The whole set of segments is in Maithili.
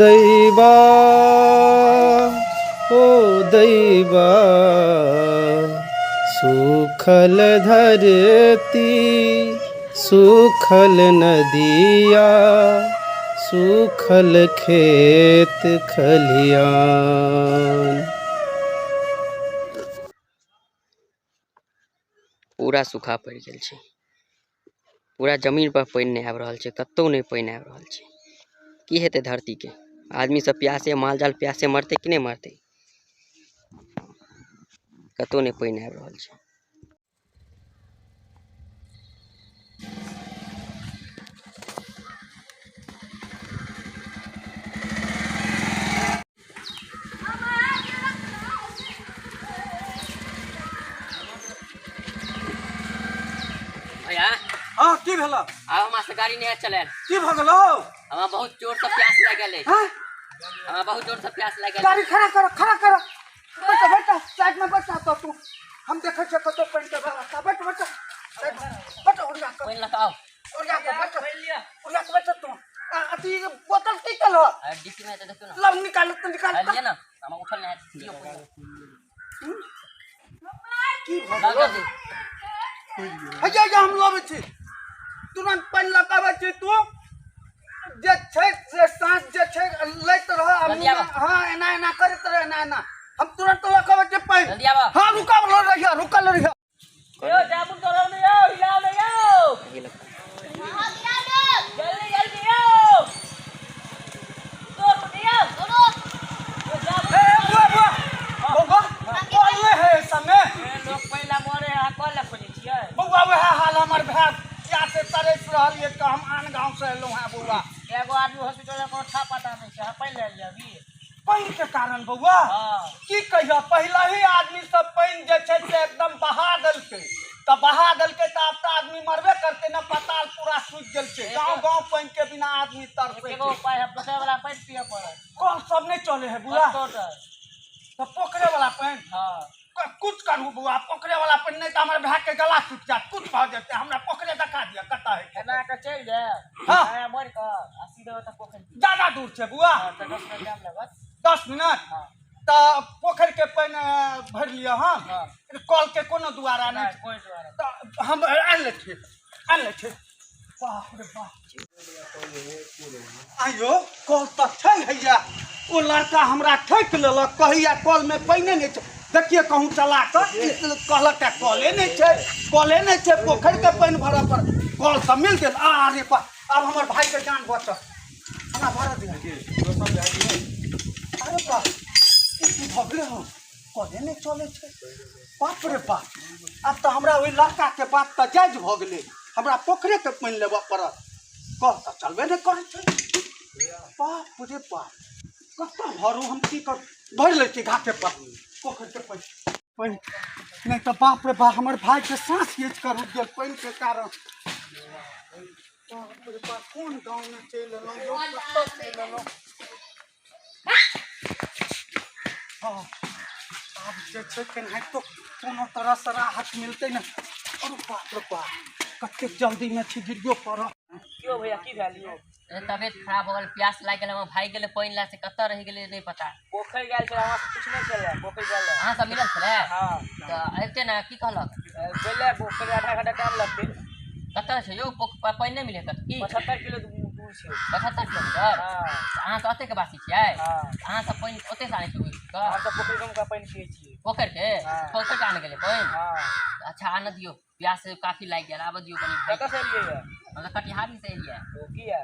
दैबा, ओ दैबा, सूखल धरती, सूखल नदिया, सूखल खेत खलिहान। पूरा सूखा पड़ि गेल छै, पूरा जमीन पर पानि नहि आबि रहल छै, कतहु नहि पानि आबि रहल छै। की हेतै धरतीके? आदमी सब प्यासे, माल जाल प्यासे मरतै कि नहि मरतै? कतहु नहि पानि आबि रहल छै। भैया। हाँ, की भेल? आब हमरा से गाड़ी नहीं चलायल। की भऽ गेलौ? हमरा बहुत जोर से प्यास लागल है। हाँ? हमरा बहुत जोर से प्यास लागल। गाड़ी खड़ा कर, खड़ा कर। बैठ, बैठ, साइड में बैठ तो तू। हम देखै छियै कतौ पानि के व्यवस्था। बैठ, बैठ, साइड में बैठ। ओरिया के पानि लऽ कऽ आउ। ओरिया के बैठ, ओरिया के बैठ तू। अथी बोतल की केलहो? अरे डिक्की में तऽ देखियौ ने। लब निकाल तऽ निकाल। लिअ ने, हमरा उठल नहि हैत। दियौ पानि। की भऽ लऽ गेलौ? जल्दी। हैया, हैया, हम लबै छी, तुरंत पानि लऽ कऽ आबै छी। तू जे छै से साँस जे छै लैत रह आ जल्दी मुँहमे आबऽ। हाँ, एना एना करैत रह, एना एना। हम तुरंत लऽ कऽ आबै छी पानि। जल्दी आबऽ। हाँ, रुकल रहिअ, रुकल रहिअ। यो जामुन तोड़ो ने यो, हिलाओ ने यो। ये लग। जल्दी जल्दी यो, तोड़ो ने यो, तोड़ो यो जामुन। ए बुआ, बुआ, बौआ, कॉल है समय। ए, लोग पहिला मरे है, कॉल ला खोजै छियै? बौआ, वएह हाल हमर भाय प्यासे तरसि रहल ये, तऽ हम आन गाँव से एलहुँ हेँ बौआ। एगो आदमी हॉस्पिटल में कोनो ठा पता नहीं छै, पानि ले लिअ अभी। पानि के कारण बौआ। हाँ। की कहियो, पहिले ही आदमी सब पानि जे छै से एकदम बहा देलकै, तऽ बहा देलकै तऽ आब तऽ आदमी मरबे करतै ने। पताल पूरा सूखि गेल छै, गाँव गाँव पानि के बिना आदमी तरसै एगो छै। उपाय है, पोखरि वाला पानि पियऽ पड़त। कल सब नहि चले है बुआ। कतौ तऽ पोखरे वाला पानि? हाँ। कुछ करू बौआ, पोखरे वाला पानि नहि तऽ हमर भाय के गला सूखि जायत, कुछ भऽ जेतै। हमरा पोखरे देखा दिअ, कतऽ है? एना कऽ चलि जायब। हाँ। आया मोड़ि कऽ आ सीधे ओतऽ पोखरि। ज्यादा दूर छै बुआ? हाँ, तऽ 10 मिनट टाइम लागत। 10 मिनट? हाँ। तऽ पोखरि के पानि भरि लिअ हम। हाँ। कल के कोनो दुआरा नहि? नहि, कोइ दुआरा। तऽ हम आनि लै छी, आनि लै छी। बाप रे बाप! आइयो कल तऽ छै हैया। ओ लड़का हमरा ठकि लेलक, कहैया कलमे पानिए नहि छै। देखिए कहूँ चला कऽ कहलक कले नहि छै, कले नहि छै, पोखरिके पानि भरऽ पर। कल तऽ मिल गेल। आ रे बा, आब हमर भाइके जान बचत। हमरा भरऽ दिअ। अरे बा, ई की भऽ गेलै? हँ, कले नहि चलै छै। बाप रे बाप! आब तऽ हमरा ओहि लड़काके बात तऽ जायज भऽ गेलै। हमरा पोखरेके पानि लेबऽ पड़त, कल तऽ चलबे नहि करै छै। बाप रे बाप, कतऽ भरू हम? की करू? भरि लै छी घाटे पर पोखरिके पानि। पानि नहि तऽ बाप रे बाप, हमर भाइके साँस घीच कऽ रुकि गेल पानिके कारण। बाप रे बाप, कोन गाँवमे चलि एलहुँ यौ? कतऽ चलि एलहुँ? हँ, आब जे छै केनाहितो कोनो तरहसँ राहत मिलतै ने। अरे बाप रे बाप, कतेक जल्दीमे छी, गिरियो पड़ल। क्यों भैया, की भेल यौ? ए, तबियत खराब हो गेल, प्यास लागि गेल। हमर भाई गेलै पानि ला से कतऽ रहि गेलै नहि पता। पोखरि गेल छलै, हमरा से पूछने छलै, पोखरि गेल रहै। अहाँ सब मिलल छलै? हाँ। तऽ अबिते ने की कहलक? गेलै पोखरि, आधा घंटा टाइम लगतै। कतऽ छै यौ? पानि नहि मिले कतऽ की? 75 किलो दूर छै। 75 किलोमीटर? हाँ। तऽ अहाँ सब ओतेके बासी छियै? हाँ। अहाँ सब पानि ओते से आनै छियै उघि कऽ? हम तऽ पोखरि गामके पानि पियै छियै। पोखरिके? हाँ। पोखरि के आनै गेलै पानि? हाँ। अच्छा, आनऽ दियौ, प्यास काफी लागि गेल, आबऽ दियौ कनि भाई। कतऽ से एलियै यऽ? हम तऽ कटिहारी से एलियै। ओ किया?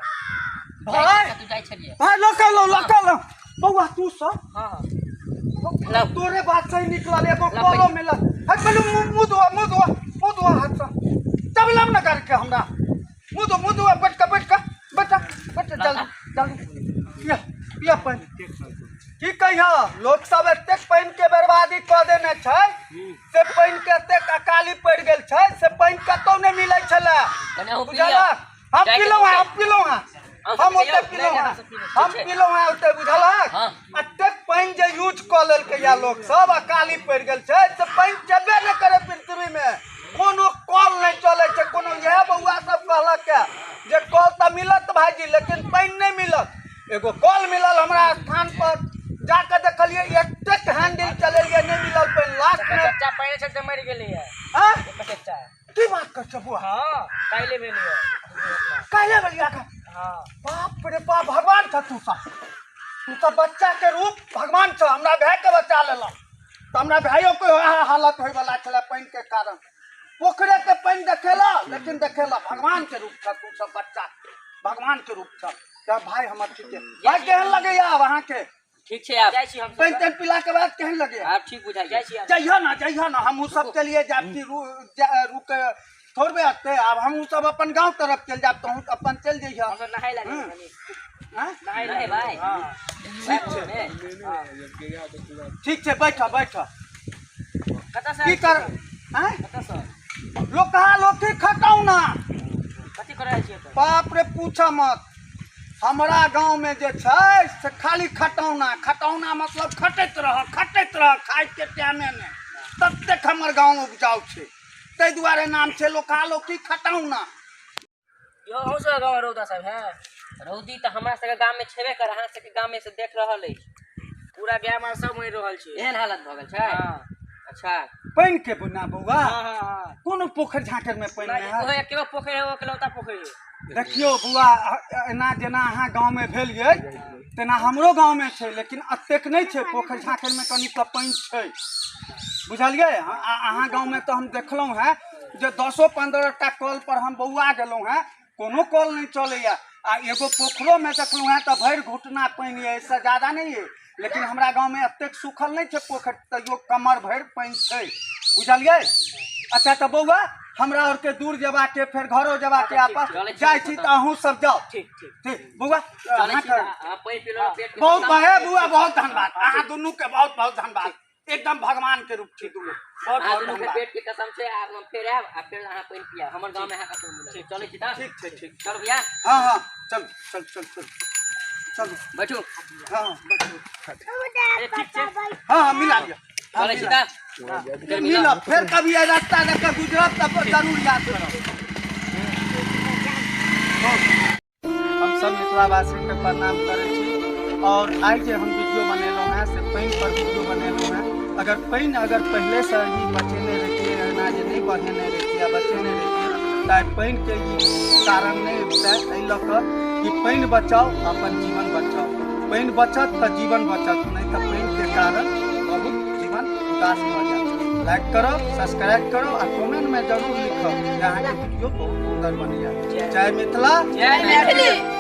भाय! कतऽ जाइ छलियै? भाय, लऽ कऽ एलहुँ, लऽ कऽ एलहुँ। बौआ, तू सब? हाँ। लाउ। तोरे बात सही निकलल, एगो लाउ। कलो मिलल। है पहले मुँह मुँह धोआ, मुँह धोआ, मुँह धोआ हाथसँ। तब लब ने करके हमरा मुँह धो, मुँह धोआ। बैठ कऽ, बैठ कऽ, बैठ, बैठ, जल्दी जल्दी पिया, पिया पानि। की कहिया, लोक सब एतेक पानि के बर्बादी कऽ देने छै से पानि के एतेक अकाली पड़ि गेल छै से पानि कतौ नहि मिलै छलै। कनि अहूँ पी लिअ। बुझलक? हम जाइके पीलहुँ हैं, हम पीलहुँ हैं। अहाँ हम सब ओते पियौ? पीलहुँ नहि, हैं। नहि, हम सब पीबै। हम ठीक छै। पीलहुँ हैं ओते, बुझलक? हाँ। एतेक पानि जे यूज कऽ लेलकै या लोक सब, अकाली पड़ि गेल छै से पानि चलबे नहि करे पृथ्वीमे। कोनो कल नहि चलै छै कोनो। इएह बौआ सब कहलक जे कल तऽ मिलत भाईजी, लेकिन पानि नहि मिलत। एगो कल मिलल हमरा स्थान पर, जाके देखलियै एतेक हैंडल चलेलियै नहि मिलल पानि। लास्ट में बच्चा पहिले चलते मरि गेलैया। हाँ? बच्चा की बात कर छौ बुआ? हाँ, काल्हि भेलैया। काल्हि भेलिया का? हाँ। बाप रे बाप, भगवान छ तू सब, तू सब बच्चा के रूप भगवान छ। हमरा भाय के बचा लेलक तऽ हमरा भाइयो के वएह हालत होइवला छलै पानि के कारण। पोखरे के पानि देखेला, लेकिन देखेला भगवान के रूप छ तू सब बच्चा, भगवान के रूप छ। तऽ भाय हमर ठीक है। भाय केहन लगैया आब अहाँके? ठीक छै आब। जाइ छी हम। पानि तानि पीला के बाद केहन लगैया? आब ठीक बुझाइया। जाइ छी हम। जइह ना, जइह ना, हमहूँ सब चलिए जायब कि रुक थोड़बे हटते। आब हमहूँ सब अपन गाँव तरफ चलि जायब, तहूँ अपन चलि जइह। हम सब नहाय लागल कनी। आँय? नहाय नहीं लागल। भाई। हाँ। ठीक छै, ठीक छै, बैठ बैठ। कतऽ से की कर आँय? कतऽ से? लोकहा लोकी खटौना। कथी करै छियै तऽ? बाप रे पूछ मत, हमरा गाँव में जे छै से खाली खटौना खटौना, मतलब खटैत रह खटैत रह, खाइके टाइमे नहि, ततेक हमर गाँव उपजाउ छै, ताहि दुआरे नाम छै लोकहा लोकी खटौना। यौ अहूँ सबके गाँवमे रौदा सब है? रौदी तऽ हमरा सबके गाममे छेबे कर, अहाँ सबके गाममे से देख रहल अछि। पूरा गाय माल सब मरि रहल छै। एहन हालत भऽ गेल छै? हाँ। अच्छा। पानि के बिना बौआ हाँ हाँ हाँ। कोनो पोखरि झाँखरिमे पानि नहि ओहो है। एकेगो पोखरि है, ओ एकलौता पोखरि है। देखियौ बौआ, एना जेना अहाँ गाँवमे भेल यै तेना हमरो गाँवमे छै, लेकिन एतेक नहि छै। पोखरि झाँखरिमे कनि तऽ पानि छै, बुझलियै? अहाँ गाँवमे तऽ हम देखलहुँ हेँ जे 10-15 टा कल पर हम बौआ गेलहुँ हेँ, कोनो कल नहि चलैया। आ एगो पोखरोमे देखलहुँ हेँ तऽ भरि घुटना पानि यऽ, एहिसँ ज्यादा नहि यऽ। लेकिन हमरा गाँवमे एतेक सूखल नहि छै पोखरि, तैयो कमर भरि पानि छै, बुझलियै? अच्छा तऽ बौआ, हमरा आरके दूर जेबाके, फेर घरो जेबाके, आपस चलै छी। जाइ छी तऽ अहूँ सब जाउ। ठीक ठीक ठीक बौआ, चलै छी। अहाँके अहाँ पानि पीलहुँ पेट के बहुत खतम। हे बुआ, बहुत धन्यवाद अहाँ दुनू के, बहुत बहुत धन्यवाद। एकदम भगवान के रूप छी दुनू, बहुत अहाँ बहुत दुनू के धन्यवाद। पेट के कसम छै, आब हम फेर आयब आ फेर अहाँ पानि पियाब। हमर गाँवमे अहाँ कतौ मिलत। चलै छी तऽ? ठीक छै, ठीक। चल भैया। हाँ हाँ, चल चल चल चल चलू। बैठू। हाँ हाँ, बैठू। अरे ठीक छै। हाँ हाँ, मिला लिअ। हाँ, चलै छी मिला। तऽ फेर मिलब फेर कभी एहि रास्ता दऽ कऽ गुजरब तऽ जरूर याद करब। हम सब मिथिलावासीके प्रणाम करै छी। और आइ जे हम वीडियो बनेलहुँ हेँ से पानि पर वीडियो बनेलहुँ हेँ। अगर पानि अगर पहिलेसँ ही बचेने रहितियै, एना जे नहि बढ़ेने रहितियै आ बचेने रहितियै, तऽ आइ पानिके ई कारण नहि अबितै। एहि लऽ कऽ कि पानि बचाउ, अपन जीवन बचाउ। पानि बचत तऽ जीवन बचत, नहि तऽ पानिके कारण बहुत जीवन उदास भऽ जायत। लाइक करब, सब्सक्राइब करब आ कमेंटमे जरूर लिखब जे अहाँके वीडियो बहुत सुन्दर बनैया। जय मिथिला, जय मैथिली।